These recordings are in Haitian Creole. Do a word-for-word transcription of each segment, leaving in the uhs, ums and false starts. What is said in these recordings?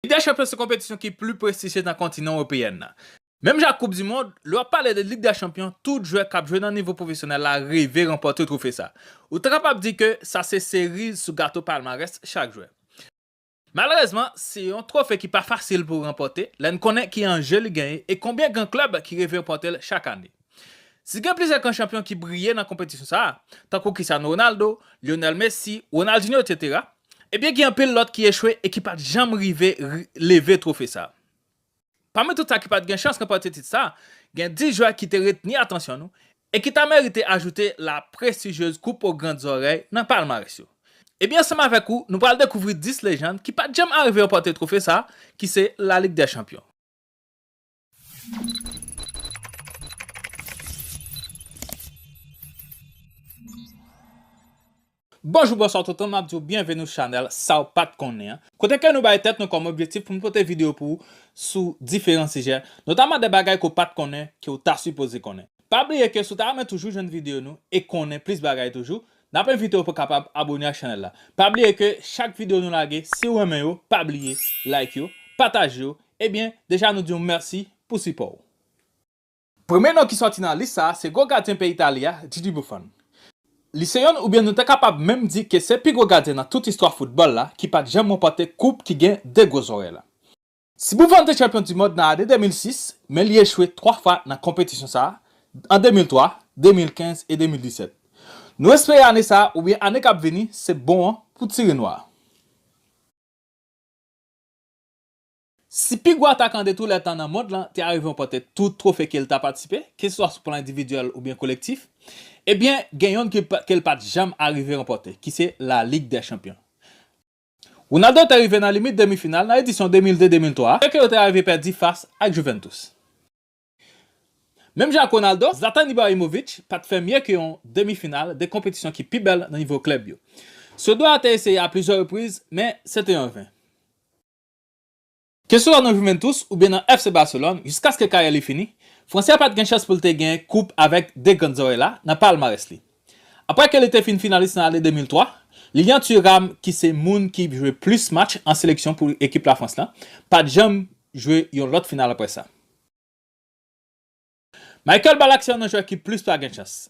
Lig dè Chanpyon se konpetisyon ki pli prestijye nan kontinan ewopeyèn nan. Menm jan ak Koup di Mond, lè w ap pale de Lig dè Chanpyon, tout jwè k ap jwe nan nivo pwofesyonèl la reve ranpòte twofe sa. Ou ta kapab di ke sa se seriz sou gato palmarès chak jwè. Malerezman, se yon twofe ki pa fasil pou ranpòte, lè n konnen ki anje li genyen e konbyen gran klèb ki reve ranpòte l chak ane. Si gen plizyè gran chanpyon ki briye nan konpetisyon sa a, tankou Cristiano Ronaldo, Lionel Messi, Ronaldinho, etsetera, ebyen gen anpil lòt ki echwe e ki pa t janm rive ri- leve twofe sa a. Pami tout sa ki pa t gen chans ranpòte tit sa a, gen dis jwè ki te retni atansyon nou e ki ta merite ajoute la prestijyez Coupe aux Grandes Oreilles nan palmarès yo. Ebyen, ansanm avèk ou, nou pral dekouvri dis lejann ki pa t janm arive ranpòte twofe sa a, ki se la Ligue des Champions. Bonjou, bonswa tout moun, m ap di w byenveni sou chanèl Sa w pa t konnen an, kote ke nou bay tèt nou kòm objektif pou n pote videyo pou ou sou diferan sijè, notaman de bagay ke w pa t konnen, ke w ta sipoze konnen. Pa bliye ke si w ta renmen toujou jwenn videyo nou e konnen plis bagay toujou, n ap envite w pou w kapab abòne ak chanèl la. Pa bliye ke chak videyo nou lage, si w renmen yo, pa bliye like yo, pataje yo, ebyen, deja nou di w mèsi pou sipò w. Premye non ki sòti nan lis sa a se gwo gadyen peyi Itali a, Gigi Buffon. Li se yonn oubyen nou ta kapab menm di ke se pi gwo gadyen nan tout istwa foutbòl la ki pa t janm ranpòte koup ki gen de gwo zòrèy la. Si Buffon te chanpyon di mond nan ane de mil sis, men li echwe twa fwa nan konpetisyon sa a, an de mil twa, de mil kenz e de mil disèt. Nou espere ane sa a oubyen ane k ap vini se bon an pou Tire Nwa. Si pi gwo atakan de tou lè tan nan mond lan te arive ranpòte tout twofe ke l ta patisipe, keseswa sou plan endividyèl oubyen kolektif, ebyen, gen yonn ke pa- ke l pa t janm arive ranpòte, ki se la Ligue des Champions. Ronaldo te rive nan limit demi final nan edisyon de mil de de mil twa a, ke yo te arive pèdi fas ak Juventus. Menm jan ak Ronaldo, Zlatan Ibrahimovic pa t fè mye ke yon demi final de konpetisyon ki pi bèl nan nivo klèb yo. Swedwa a te eseye a plizyè repriz, men se te an ven. Keseswa nan Juventus oubyen nan F C Barcelone, jiskaske karyè li fini, Fransè a pa t gen chans pou l te gen koup avèk de grann zòrèy la nan palmarès li. Apre ke li te fin finalis nan ane de mil twa, Lilian Thuram, ki se moun ki jwe plis match an seleksyon pou ekip Lafrans lan, pa t janm jwe yon lòt final apre sa. Michael Ballack se yonn nan jwè ki plis pa gen chans.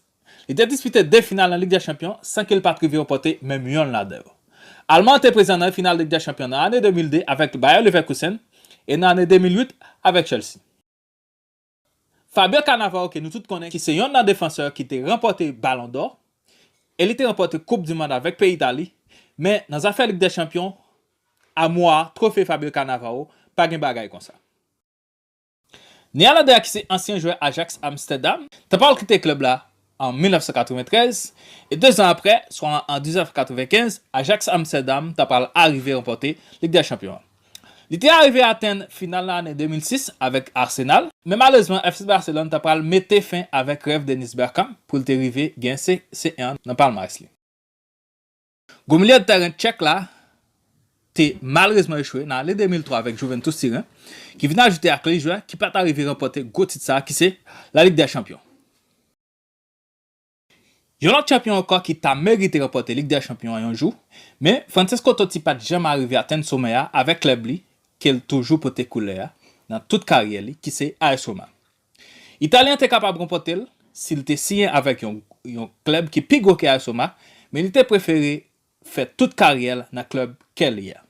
Li te dispite de final nan Lig dè Chanpyon san ke l pa t rive ranpòte menm yonn ladan yo. Alman an te prezan nan final Lig dè Chanpyon nan ane de mil de avèk Bayer Leverkusen e nan ane de mil uit avèk Chelsea. Fabio Cannavaro, ke nou tout konnen ki se yonn nan defansè ki te ranpòte Balon dò e li te ranpòte Koup di Mond avèk peyi Itali, men nan zafè Lig dè Chanpyon, amwa, twofe Fabio Cannavaro, pa gen bagay konsa. Néerlandè a ki se ansyen jwè Ajax Amsterdam, ta pral kite klèb la an mil nèf san katreventrèz, e de zan apre, swa an, an mil nèf san katrevenkenz, Ajax Amsterdam ta pral arive ranpòte Lig dè Chanpyon an. Li te arive atenn final nan ane de mil sis avèk Arsenal, men malerezman F C Barcelone ta pral mete fen avèk rèv Dennis Bergkamp pou l te rive gen C C en nan palmarès li. Gwo milye de tèren tchèk la te malerezman echwe nan ane de mil twa avèk Juventus Turen, ki vin ajoute ak lòt jwè ki pa t arive ranpòte gwo tit sa a ki se la Ligue des Champions. Yon lòt chanpyon ankò ki ta merite ranpòte Lig dè Chanpyon an yon jou, men Francesco Totti pa t janm arive atenn somè a avèk klèb li ke l toujou pote koulè a nan tout karyè li, ki se A S Roma. Italyen an te kapab ranpòte l si l te siyen avèk yon, yon klèb ki pi gwo ke A S Roma, men li te prefere fè tout karyè l nan klèb kè li a.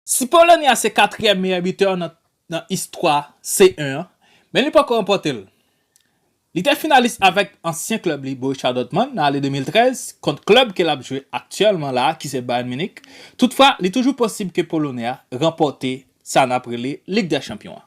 Si Polonye a se katriyèm meyè bitè nan, nan istwa C en an, men li poko ranpòte l. Li te finalis avèk ansyen klèb li Borussia Dortmund nan ane de mil trèz kont klèb ke l ap jwe aktyèlman la a ki se Bayern Munich. Toutfwa, li toujou posib ke Polonye a ranpòte sa n ap rele Lig dè Chanpyon an.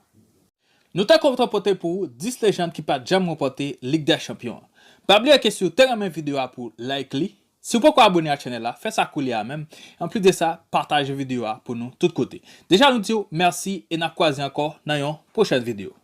Nou te kontan pote pou ou dis lejann ki pa t janm ranpòte Lig dè Chanpyon an. Pa bliye ke si w te renmen videyo a pou w like li, si w poko abòne ak chanèl la, fè sa koulye a menm. Anplis de sa, pataje videyo a pou nou tout kote. Deja nou di w mèsi e n ap kwaze ankò nan yon pwochèn videyo.